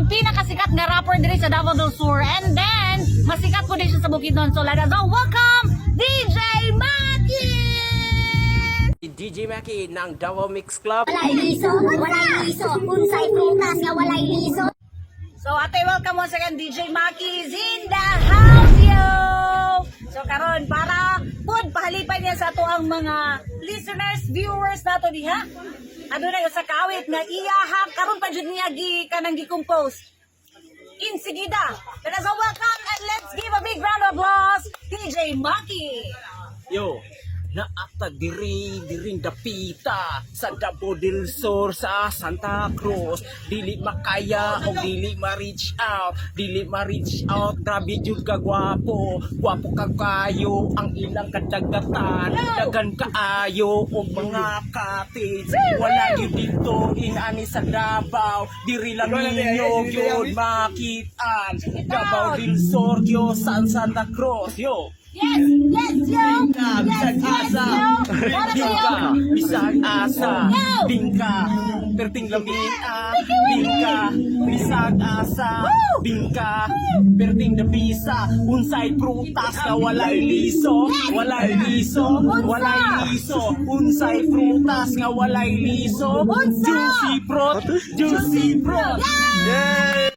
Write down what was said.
Pinakasikat nga rapper diri sa Davao del Sur. And then, masikat po din siya sa Bukidnon. So let us all welcome DJ Maki! DJ Mackie ng Davao Mix Club. Walay liso, walay liso, unsay prutas nga walay liso. So ate, welcome once again, DJ Maki is in the house, yo! So karon para pud pahalipay niya sa ato ang mga listeners, viewers nato diha. Adunay usa ka awit nga iyahang karon pa jud niya gi kanang gi-compose. Insigida. Let us all welcome and let's give a big round of applause, DJ Maki. Yo, naata diri diring dapita sa Davao del Sur, sa Santa Cruz, dili makaya o dili ma-reach out, dili ma-reach out. Grabe jud ka gwapo, gwapo ka kayo. Ang ilang kadagatan, daghan kaayo og mga cottage. Wala gyud dito inani sa Davao, diri lang ninyo gyud makitaan. Davao del Sur yo, San Santa Cruz yo. Yes, yo! Bingka, Yes, bisag yes, asa. yo! Wala Bingka, kayo! bisag asa. Yo! Bingka, perting lamia. Bingka, bisag asa. Bingka, perting dabisa. Unsay prutas na walay liso? Walay liso, walay liso. Unsay prutas nga walay liso? Unsa? Juicy fruit, juicy fruit. Yeah!